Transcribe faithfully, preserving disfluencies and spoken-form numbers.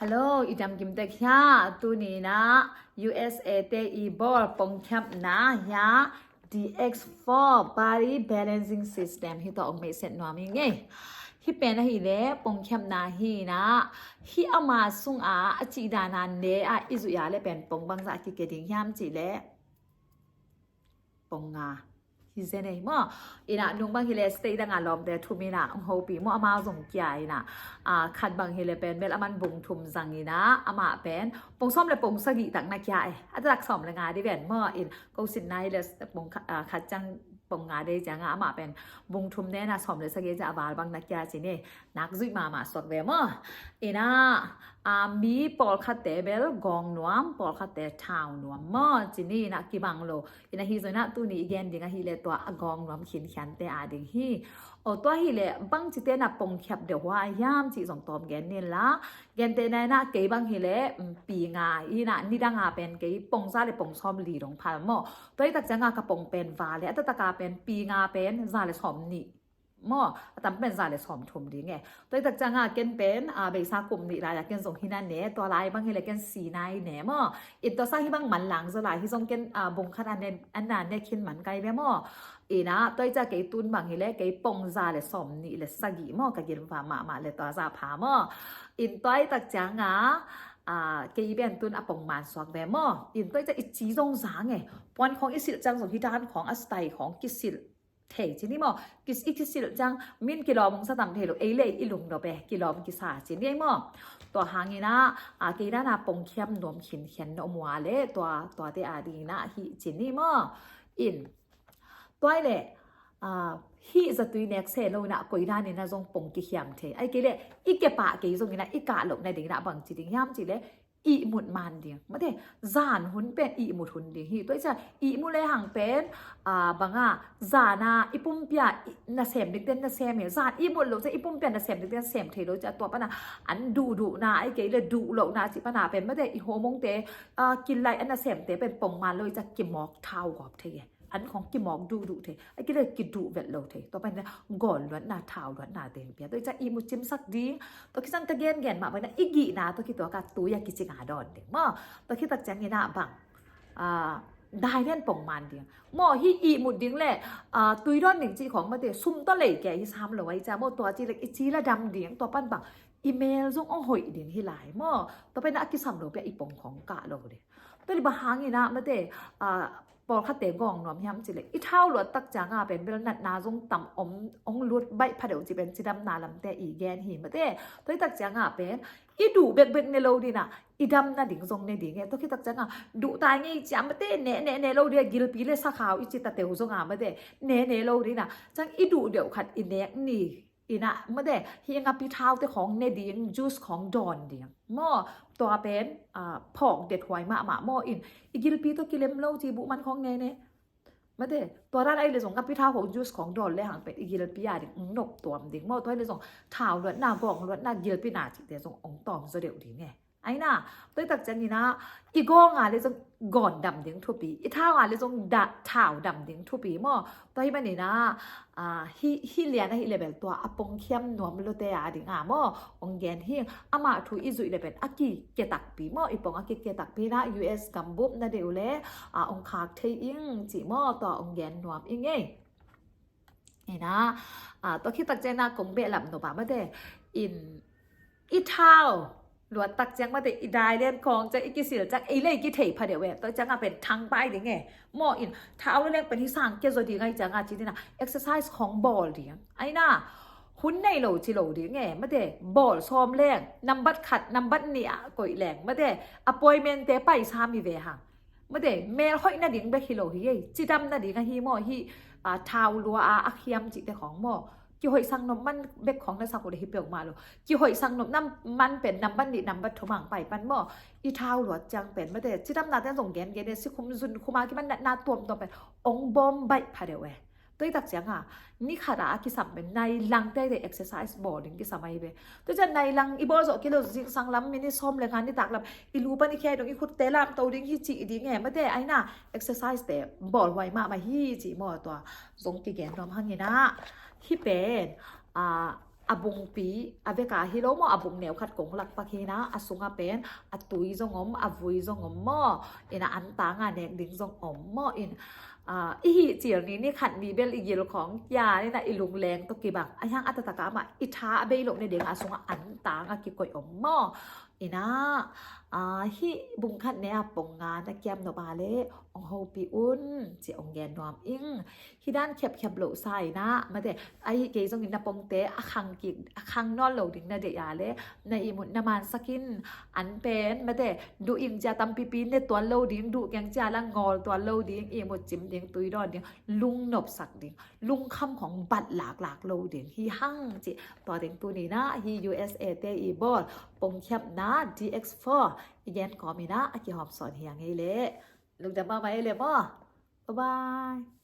Hello, i dam kim tek hia? Tuni in ah U S A te i bawl pongkhiatna hia, D X four body balancing system hi tawh ong maiset nuam ing ei. Hih pen ahih leh pongkhiatna hi in ah, hih ama sungah a cih dan a ne a i zuih a leh pen pong bangzah a kikhe ding hiam cih leh pong nga hi zen ei maw. In ah nung bang hi leh state dang a lawmte thum in ah ong hopih maw, amau zong kia in ah, a, khat bang hi leh pen bel aman bung thum zang in ah amah pen pong sawm leh pong sagih tak na kia ei. A taktak sawm leh nga ding ven maw. In ko sinna hi leh pong kha-, a, khat ciang pong nga ding ciang a, amah pen bung thum ne in ah sawm leh sagih ciang a val bang na kia ci ni. Nak zuih mahmah suak ve maw. In ah, a, mi pawlkhatte bel gawng nuam, pawlkhatte thau nuam maw, ci ni in ah kibang lo. In ah hih zong in ah tuni i gen ding ahih leh tua a gawng nuam khinkhiante a ding hi. Aw, tua ahih leh bangci te in ah pongkhiat deuh huai hiam cih zong tawm gen ni in la. Gentehna in ah kei bang hi leh, um, pi nga in ah nidang a pen kei pong za leh pong sawm li dong phal maw. Tua hi tak ciang a ka pong pen va leh a taktak a pen pi nga pen za leh sawm nih maw, a tam pen za leh sawm thum ding e. Tua hi tak ciang a ken pen, a, beisa kum nih lai a ken zong hi na ne, tua lai bang hi leh ken si nai ne maw. In tua sang hih bang manlang zaw lai, hih zong ken, a, bung khat a ne, a na ne khin man kai ve maw. In ah tua hi ciang kei tun bang hi leh kei pong za leh sawm nih leh sagih maw, ka gilvah mahmah leh tua zah pha maw. In tua hi tak ciang a, a, kei i ben tun a pong man suak ve maw. In tua hi ciang i ci zong zang e. Puan khawng i silh ciang zong hih dan khawng a style khawng kisilh thei ci ni maw. Kis-, i kisilh ciang min kilawm ong sa tam thei lo, ei leh i lungnop e, kilawm kisa ci ni ei maw. Tua hang in ah, a, kei dan a pongkhiat nuam khinkhian na om ua leh tua, tuate a ding in ah hih ci ni maw. In tua hi leh, a, hih zatui nek se lo in ah koi dan in ah zong pong kikhiam thei. Ahih kei leh i kepah kei zong in ah i kah loh nading in ah bangci ding hiam cih leh ihmut man ding. Mate, zan hun pen ihmut hun ding hi. Tua hi ciang ihmut lehang pen, a, bang a, zan a i pumpi a i, nasem dingte nasem hi. Zan ihmut loh ciang i pumpi a nasem dingte nasem thei lo ciang tua pan a an duhduhna, ahih kei leh duh lohna cih pan a pen mate i hormone te, a, kilai a nasemte pen pong man lo hi ciang kimawk thau gawp thei e. An khawng kimawk duhduh thei, ahih kei leh kiduh vet lo thei. Tua pen gawn luatna, thau luatna te hi pia. Tua hi ciang ihmut cimsak ding. Tua khit ciang ka gengen mah pen i gihna tua khit tua ka tui a kici nga dawn ding maw. Tua khit tak ciang in ah bang, a, dai lian pong man ding maw. Hih ihmut ding leh, a, tui dawn ding cih khawng mate sum tawh lei kei hi sam lo a hi ciang maw. Tua ci leh i ci la dam ding, tua pan bang i mel zong ong hoih ding hi lai maw. Tua pen a kisam lo pia i pong khawng kah lo ding. Tua hi bang hang in ah mate, a, pawlkhatte gawng nuam hiam cih leh i thau luat tak ciang a pen bel natna zong tam om, ong lut baih pha deuh cih pen cidamna lamte i gen hi mate. Tua hi tak ciang a pen i duh bekbek ne lo ding in ah i dam nading zong ne ding e. Tua khit tak ciang a duh tai ngei ciang mate ne, ne, ne lo ding a, gilpi leh sakhau i ci ta teu zong a mate ne, ne lo ding in ah. Ciang i duh deuh khat i nek ni. In ah mate, hih ngapi thaute khawng ne ding, juice khawng dawn ding maw. Tua pen, a, phawk det huai mahmah maw. In i gilpi tawh kilem lo ci buh man khawng ne ne. Mate, tua dan ahih leh zong ngapi thau khawng juice khawng dawn lehang pen i gilpi a ding ong nop tuam ding maw. Tua ahih leh zong thau luatna, gawng luatna, gilpina cihte zong ong tawm zaw deuh ding e. Ahi na, tua hi tak ciang in ah i gawng a leh zong gawn dam ding thupi, i thau a leh zong da, thau dam ding thupi maw. Tua hi man in ah, a, hih, hih lian ahih leh bel tua a pongkhiat nuam lote a ding a maw ong gen hi. Amah thu i zuih leh pen a kikhe takpi maw, i pong a kikhe takpi in ah U S gambup na deuh leh, a, ong khak thei ing cih maw, tua ong gen nuam ing ei. In ah, a, tua khit tak ciang in ah kong behlap nop a mate, in i thau luat tak ciang mate, i dai lian khawng ciang i kisil ciang ei leh i kithei pha deuh e. Tua ciang a pen thang pai ding e maw. In thau lua leng pen hih sang kia zaw ding a hi ciang a ci ding in ah exercise khawng bawl ding. Ahi na, hun nei lo ci lo ding e mate, bawl sawm leng, nambat khat nambat nih a koih leng mate, appointment te pai sam hi ve hang. Mate, mel hoih nading bek hi lo hi ei, cidam nading ahi maw. Hih, a, thau lua a, a khiam cihte khawng maw, kihoihsak nop man bek khawng na sak uh leh hi peuhmah lo. Kihoihsak nop nam man pen nambat nih nambat thum hang pai pan maw. I thau luat ciang pen mate, cidamna ten zong gengen e, sikhum zunkhum a kiman natna tuamtuam pen ong bawm baih pha deuh e. Tua hi tak ciang a ni khat a a kisam pen nai lang teitei exercise bawl ding kisam ahi ve. Tua ciang nai lang i bawl zawh kei lo, zingsang lam minute sawm leh nga nitak lam i lu pan i khia dong, i khutte lamto ding hi cih ding e mate. Ahi na, exercise te bawl huai mahmah hi cih maw. Tua zong kigen nuam hang in ah hih pen, a, a bungpi a veka hi lo maw, a bung neu khat kong lak pak hi na, a sunga pen a tui zong om, a vui zong om maw, ina an tanga nek ding zong om maw, in i hih cil ni ni khat ni bel i gil khong kia ina i lungleng tawh kibang a hiang a tatakah amah i tha a bei loh ne ding a sunga an tanga kikoih om maw, ina hih bung khat ne a pong nga na kiam nop a le ong hopih un ci ong gen nuam ing. Hih dan khiapkhiap loh sa ina mate, ahi kei zongin na pongte a khang kik, a khang nawn lo ding na deih a le na ihmut na mansak in. An pen mate, duh in cia tampipi ne tuan lo ding, duh keng cia la ngawl tuan lo ding, ihmut cim ding, tui dawn ding, lungnopsak ding, lungkham khong bat laklak lo ding hi hang ci. Tua ding tuni na hih U S A te i bawl pongkhiapna D X four i gen kawm ina a kihawm sawn hi a ngei le. Lungdam mahmah ei le maw. Bye bye.